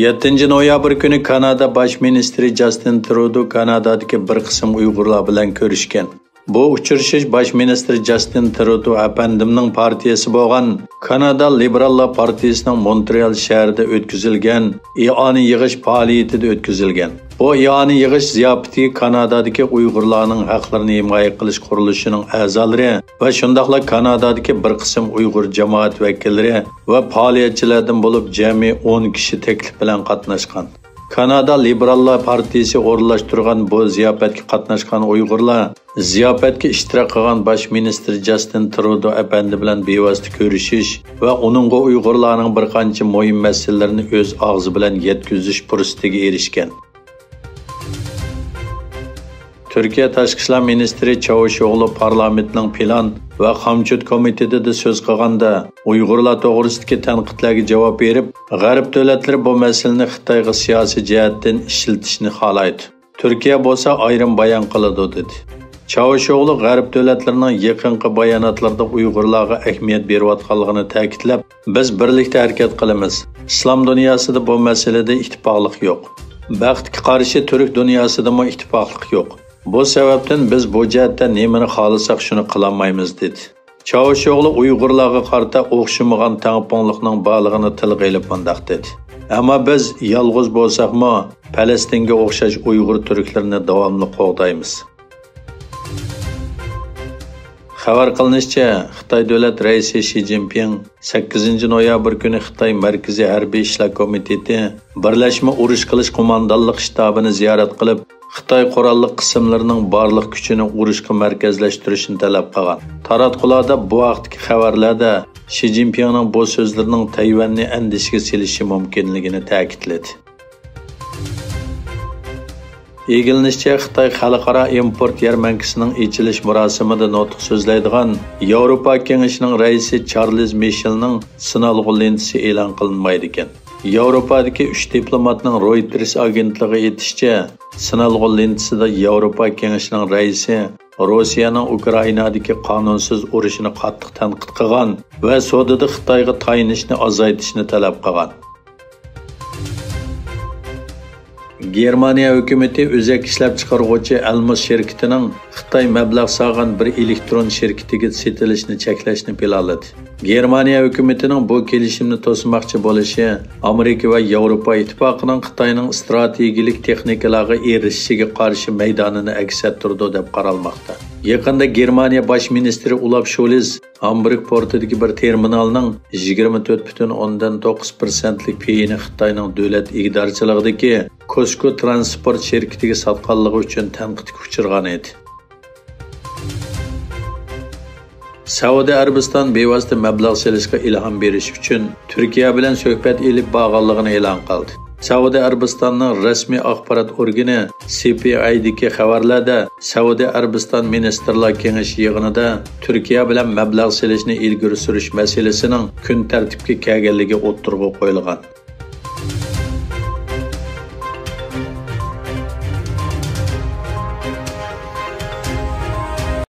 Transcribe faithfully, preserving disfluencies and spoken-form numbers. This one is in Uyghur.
يەتتىنچى نويابىر كۈنى كانادا باش مىنىستىرى جاستىن ترۇدو كانادادىكى بىر قىسىم ئۇيغۇرلار بىلەن كۆرۈشكەن. بۇ ئۇچرىشىش باش مىنىستىر جاستىن ترۇدو ئەپەندىمنىڭ پارتىيىسى بولغان كانادا لىبېراللار پارتىيىسىنىڭ مونترېئال شەھىرىدە ئۆتكۈزۈلگەن ئىئانە يىغىش پائالىيىتىدە ئۆتكۈزۈلگەن. بۇ ئىئانە يىغىش زىياپىتىگە كانادادىكى ئۇيغۇرلارنىڭ ھەقلىرىنى ھىمايە قىلىش قۇرۇلۇشىنىڭ ئەزالىرى ۋە شۇنداقلا كانادادىكى بىر قىسىم ئۇيغۇر جامائەت ۋەكىللىرى ۋە پائالىيەتچىلەردىن بولۇپ جەمئىي ئون كىشى تەكلىپ بىلەن قاتناشقان. كانادا لىبېراللار پارتىيىسى ئورۇنلاشتۇرغان بۇ زىياپەتكە قاتناشقان ئۇيغۇرلار زىياپەتكە ئىشتىراك قىلغان باش مىنىستىر جاستىن ترۇدو ئەپەندى بىلەن بىۋاسىتە كۆرۈشۈش ۋە ئۇنىڭغا ئۇيغۇرلارنىڭ بىر قانچە مۇھىم مەسىلىلىرىنى ئۆز ئاغزى بىلەن يەتكۈزۈش پۇرسىتىگە ئېرىشكەن. تۈركىيە تاشقى ئىشلار مىنىستىرى چاۋۇشئوغلۇ پارلامېنتنىڭ پىلان ۋە خامچوت كومىتېتىدا سۆز قىلغاندا، ئۇيغۇرلار توغرىسىدىكى تەنقىدلەرگە جاۋاب بېرىپ، غەرب دۆلەتلىرى بۇ مەسىلىنى خىتايغا سىياسىي جەھەتتىن ئىشلىتىشنى خالايدۇ. تۈركىيە بولسا ئايرىم بايان قىلىدۇ، دېدى. چاۋۇشئوغلۇ غەرب دۆلەتلىرىنىڭ يېقىنقى باياناتلىرىدا ئۇيغۇرلارغا ئەھمىيەت بېرىۋاتقانلىقىنى تەكىتلەپ، بىز بىرلىكتە ھەرىكەت قىلىمىز. ئىسلام دۇنياسىدا بۇ مەسىلىدە ئىتتىپاقلىق يوق. بەختكە قارشى، تۈرك دۇنياسىدىمۇ ئىتتىپاقلىق يوق. بۇ سەۋەبتىن بىز بۇ جەھەتتە نېمىنى خالىساق، شۇنى قىلالمايمىز، دېدى. چاۋۇشئوغلۇ ئۇيغۇرلارغا قارىتا ئوخشىمىغان تەڭپۇڭلۇقنىڭ بارلىقىنى تىلغا ئېلىپ مۇنداق دېدى: ئەمما بىز يالغۇز بولساقمۇ، پەلەستىنگە ئوخشاش ئۇيغۇر تۈركلىرىنى داۋاملىق قوغدايمىز. خەۋەر قىلىنىشىچە، خىتاي دۆلەت رەئىسى شى جىنپىڭ سەككىزىنچى نويابىر كۈنى خىتاي مەركىزىي ھەربىي ئىشلار كومىتېتى بىرلەشمە ئۇرۇش قىلىش قوماندانلىق شتابىنى زىيارەت قىلىپ، خىتاي قوراللىق قىسىملىرىنىڭ بارلىق كۈچىنى ئۇرۇشقا مەركەزلەشتۈرۈشنى تەلەپ قىلغان. تاراتقۇلاردا بۇ ھەقتىكى خەۋەرلەردە شى جىنپىڭنىڭ بۇ سۆزلىرىنىڭ تەيۋەننى ئەندىشىگە سېلىشى مۇمكىنلىكىنى تەكىتلىدى. ئىگىلىنىشىچە، خىتاي خەلقئارا ئىمپورت يەرمەنكىسىنىڭ ئېچىلىش مۇراسىمىدا نۇتۇق سۆزلەيدىغان ياۋروپا كېڭىشىنىڭ رەئىسى چارلىز مىشېلنىڭ سىنالغۇ لېنتىسى ئېلان قىلىنمايدىكەن. ياۋروپادىكى ئۈچ دىپلوماتنىڭ رويتېرس ئاگېنتلىقىغا ئېيتىشىچە، سىنالغۇ لېنتىسىدا ياۋروپا كېڭىشىنىڭ رەئىسى روسىيەنىڭ ئۇكرائىنادىكى قانۇنسىز ئۇرۇشىنى قاتتىق تەنقىد قىلغان ۋە سودىدا خىتايغا تايىنىشنى ئازايتىشنى تەلەپ قىلغان. گېرمانىيە ھۆكۈمىتى ئۆزەك ئىشلەپچىقارغۇچى ئەلمۇس شىركىتىنىڭ خىتاي مەبلەغ سالغان بىر ئېلېكترون شىركىتىگە سېتىلىشىنى چەكلەشنى پىلانلىدى. گېرمانىيە ھۆكۈمىتىنىڭ بۇ كېلىشىمنى توسماقچى بولۇشى ئامېرىكا ۋە ياۋروپا ئىتتىپاقىنىڭ خىتاينىڭ ئىستراتېگىيىلىك تېخنىكىلارغا ئېرىشىشىگە قارشى مەيدانىنى ئەكس ئەتتۈرىدۇ، دەپ قارالماقتا. يېقىندا گېرمانىيە باش مىنىستىرى ئولاف شولز ھامبۇرگ پورتىدىكى بىر تېرمىنالنىڭ يىگىرمە تۆت پۈتۈن ئوندىن توققۇز پىرسەنتلىك پېيىنى خىتاينىڭ دۆلەت ئىگىدارچىلىقىدىكى كوسكو ترانسپورت شىركىتىگە ساتقانلىقى ئۈچۈن تەنقىدكە ئۇچرىغان ئىدى. سەئۇدى ئەرەبىستان بىۋاسىتە مەبلەغ سېلىشقا ئىلھام بېرىش ئۈچۈن تۈركىيە بىلەن سۆھبەت ئېلىپ بارغانلىقىنى ئېلان قىلدى. سەئۇدى ئەرەبىستاننىڭ رەسمىي ئاخبارات ئورگىنى سى پى ئايدىكى خەۋەرلەردە، سەئۇدى ئەرەبىستان مىنىستىرلار كېڭىشى يىغىنىدا تۈركىيە بىلەن مەبلەغ سېلىشنى ئىلگىرى سۈرۈش مەسىلىسىنىڭ كۈن تەرتىپكە كەلگەنلىكى ئوتتۇرىغا قويۇلغان.